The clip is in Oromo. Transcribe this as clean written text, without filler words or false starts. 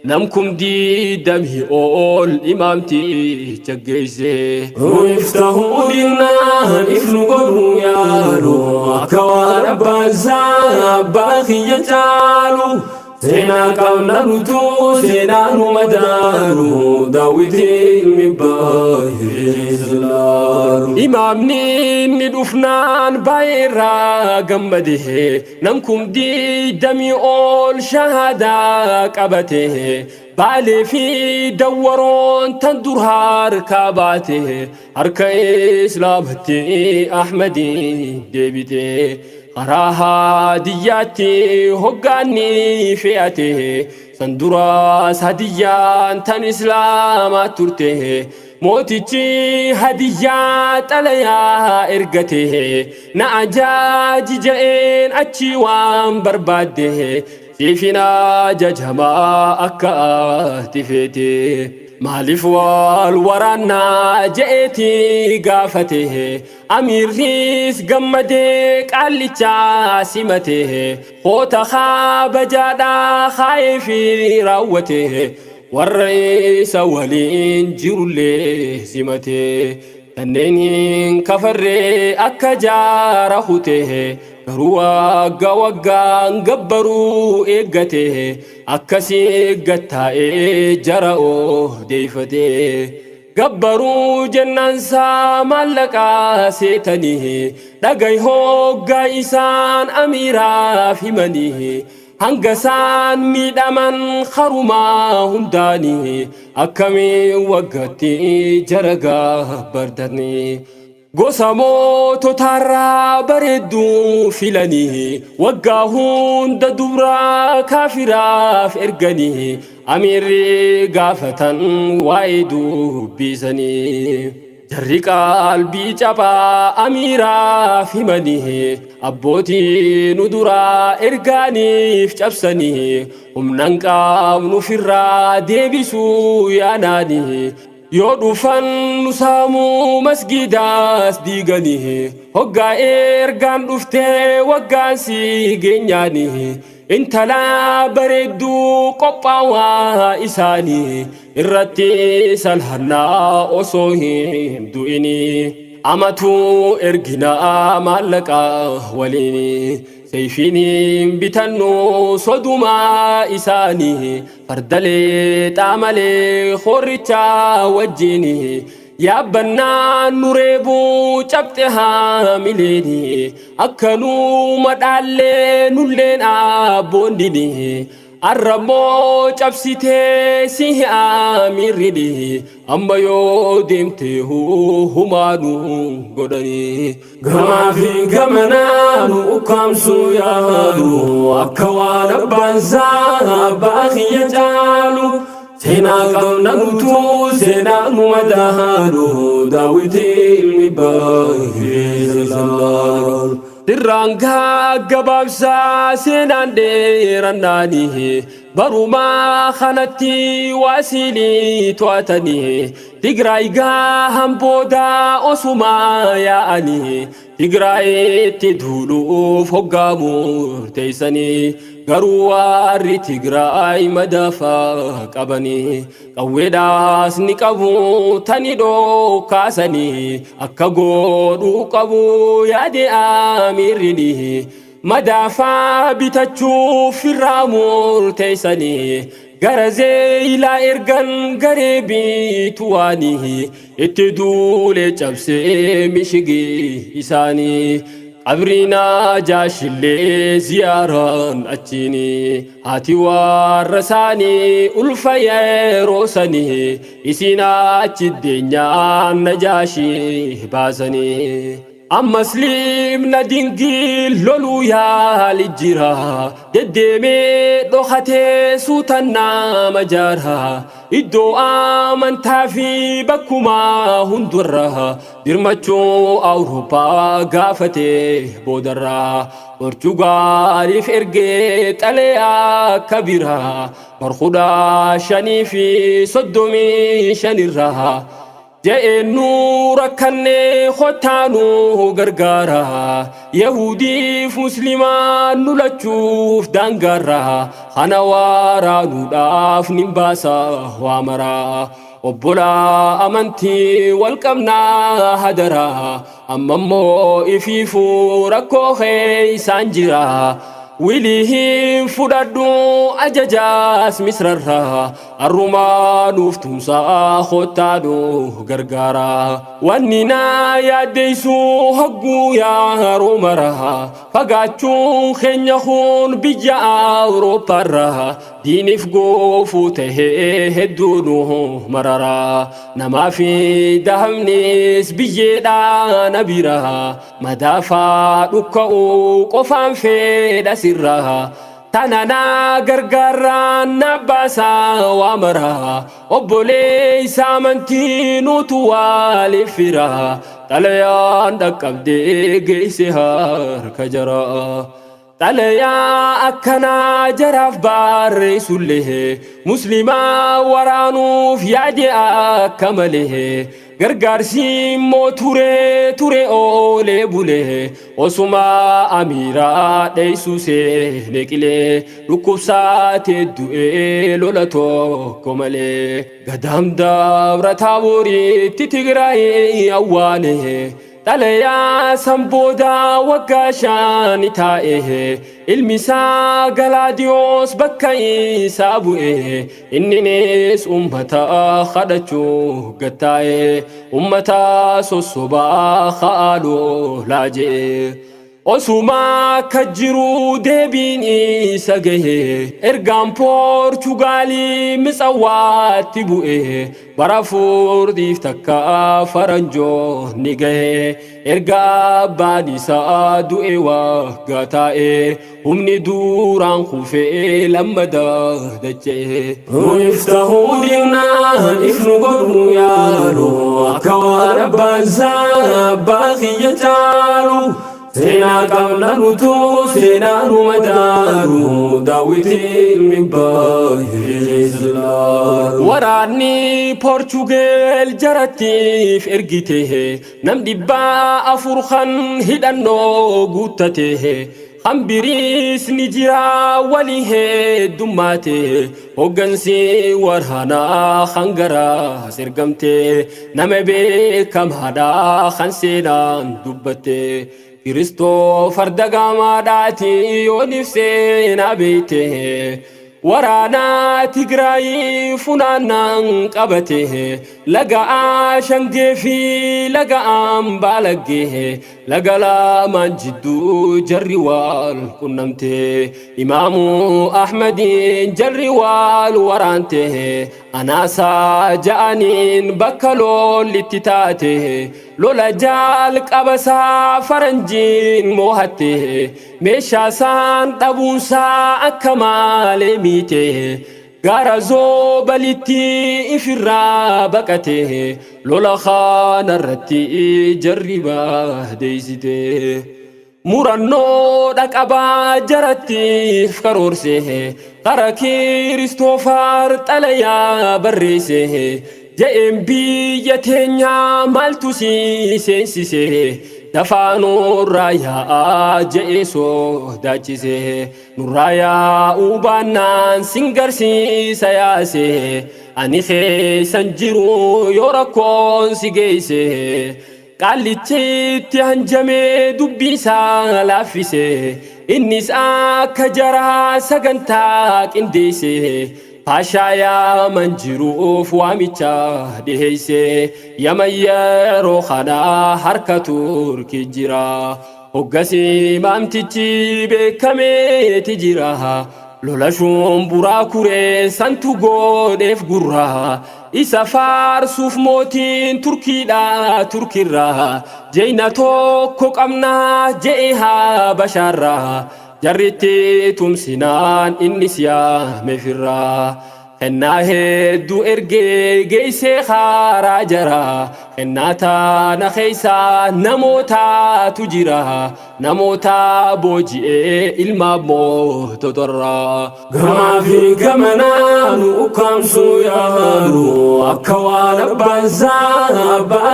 Nam kum diidamii ol imaamticha geeyse. Iftahuu dinnaan if nu godhuu yaalu akka waan abbaan isaa abbaa kiyya caalu. Seenaa qabna nutuu seenaa nu madaalu daawwiti ilmi baay'ee laalu. Imaamni inni dhufnaan baay'ee irraa gammade nam kum diidamii ol shahadaa qabate baalee fi dawwaroon tan dur harkaa baate harka islaamatti Ahmadiin deebite. Karaa hadiyyaatti hoggaanni fe'ate san duraas hadiyyaan tan islaamaa turte mootichi hadiyyaa xalayaa ergate na ajaaji ja'een achi waan barbaadde siifin ajajamaa akka ati feete maaliif wal waraannaa je'eeti gaafate amiirris gammadee qaallichaa simate hoota kabajaadhaa kaayee fi raawwate warra isa waliin jirullee simate kanneen hin kafarree akka jaara hute garuu waggaa waggaan gabbaruu eeggate akkasii gattaa'ee jara odeeffate. Gabbaruu jennaansaa maallaqaa seetanii dhagay hoggaa isaan amiiraaf himanii hanga isaan miidhaman harumaa hundaanii akkamiin waggatti jara gabbartanii. Gosa moototaarraa bareedduu filanii waggaa hunda dubraa kaafiraaf erganii amiirri gaafatan waa'ee dubbisanii. Jarri qalbii cabaa amiiraaf himanii abbootii nu duraa ergaaniif cabsanii humnan qabnu firraa deebisuu yaanaanii. Yoo dhufan nu saamuu masgiidaas diiganii hoggaa ergaan dhuftee waggaan si geenyaanii intala bareedduu qophaawaa isaanii irratti salhannaa osoo hin du'inii amatu erginaa maallaqa waliin seeyfiin bitannu sodumaa isaanii fardalee xaamalee horrichaa wajjin yaabbannaan nu reebuu cabxe haamileeni akkanuma dhaallee nulleen abboonnini arrammoo cabsitee si amiirrini amma yoo deemte humaanu godhanii. Gamaa fi gamanaa nu ukkaamsuu yaalu akka waan abbaan isaa abbaa kiyya caalu. Seenaa qabna nutuu seenaa nu madaalu daawwiti ilmi baay'ee laalu. Dirraan gabaabsaa seenaan dheerannaanii barumaa kanatti waasiilii to'atanii Tigraay gahan booda osumaa yaa'anii Tigraayitti duuluuf hoggaa murteessanii garuu warri Tigraay madaafaa qabanii qawweedhaas ni qabu tani dhokkaasanii akka godhuu qabu yaade amiirrini madaafaa bitachuuf irraa murteessanii gara zeeyilaa ergan garee bituwaanii itti duulee cabsee mishigii isaanii qabriinaa jaashillee ziyaaraan achiini haati warra isaanii ulfa yeroo sanii isiin achi deenyaan najaashii baasanii. Ammas limna dingil loluu yaali jira deddeemee dhokatee suutan nama jaara iddoo amantaa fi bakkuma hundarra dirmachuu Awurooppaa gaafate boodarra Portugaaliif ergee xalayaa akka biraa bar 15 fi 35 irraa. Je'een nu rakkannee kottaa nu gargaara. Yahudiif muslimaan nu lachuuf daangaarra. Kana waraanuudhaaf nin baasa waa mara. Obbolaa amantii wal qabnaa hadaraa. Amma immoo ifiifuu rakkoo keeysaan jira. Wilii hin fudhadhu ajajaas misrarraa. Arrumaa nuuf tumsaa kottaa nu gargaara. Wanni na yaaddeessu hogguu yeroo mara. Fagaachuun keenya kun biyya Awurooppaarraa. Diiniif gufuu tahee hedduu nu marara. Namaa fi dahabnis biyyeedhaa na bira. Madaafaa dhukka'uu qofaan fedha sirra. Tana na gargaarraan na baasaa waa mara. Obboleessa amantii nutu waliif fira. Xalayaan dhaqqabdee geesse harka jara. Xalayaa akkanaa jaraaf barreessullee muslimaa waraanuuf yaade akka malee gargaarsi immoo ture ture oolee bulee osuma amiiraa dheessu seene qilee dhukkubsaatee du'ee lola tokko malee gadaam dabra taabooriitti Tigraay awwaale. Xalayaa san booda waggaa shani taa'e ilmi isaa Galaadiyoos bakka isaa bu'e inninis ummata kadhachuu gattaa'e ummata sossobaa ka'aaloo laaje'e. Osuma akka jiru deebiin isa gahe ergaan Poorchugaalii Mitsawaatti bu'e bara furdiif takka faranjoonni gahe erga abbaan isaa du'e waggaa taa'e humni duraan kufee lammada dacha'e. Nuuf dinnaan if nu godhuu yaalu akka waan abbaan isaa abbaa kiyya caalu. Seenaa qabna nutu seenaa nu madaalu daawwiti ilmi baay'ee. Waraanni Poorchugeel jarattiif ergite nam 400 kan hidhannoo guuttate kan biriis ni jira walii heddummaate hoggansi waraanaa kan garaas ergamte nama beekamaadha kan seenaan dubbatte. Kiristoofer Dagaamaadhaati yooniif seenaa beeyte waraanaa Tigraayii funaannaan qabate laga Ashangee fi laga Ambaalaggee laga lamaan jidduu jarri wal qunnamte Imaamu Ahmadiin jarri wal waraante anaasaa ja'aniin bakka lollitti taate lola jaal qabasaa faranjiin moohatte meeshaa isaan dhabuunsaa akka maalee miite gaara zoobalitti ifirraa baqate lola kanarratti jarri baadeessite. Murannoo dhaqabaa jarattiif karoorse kara Kiristoofaar xalayaa barreesse je'een biyya teenyaa maaltu si seensise dafaa nurraa yaa'aa je'ee sodaachise nurraa yaa'uu baannaan sin garsiisa yaase ani keessan jiru yoo rakkoon si geesse. Qaallichitti hanjamee dubbii isaa laaffise innis akka jaraa sagantaa qindeesse paashaa yaaman jiruuf waamicha dhiheesse Yaman yeroo kana harka Turkii jira hoggasii maamtichi beekameeti jira lola shumburaa kuree santu godheef gurra isa faarsuuf mootiin Turkiidha Turkirraa jeyna tokko qabnaa je'e haa bashaarraa jarritti tumsinaan innis yaame firraa. Kennaa hedduu ergee geessee haaraa jara. Kennaa taana keessaa namootaatu jira. Namoota booji'ee ilma moototarraa. Gamaa fi gamanaa nu ukkaamsuu yaalu akka waan abbaan isaa abbaan.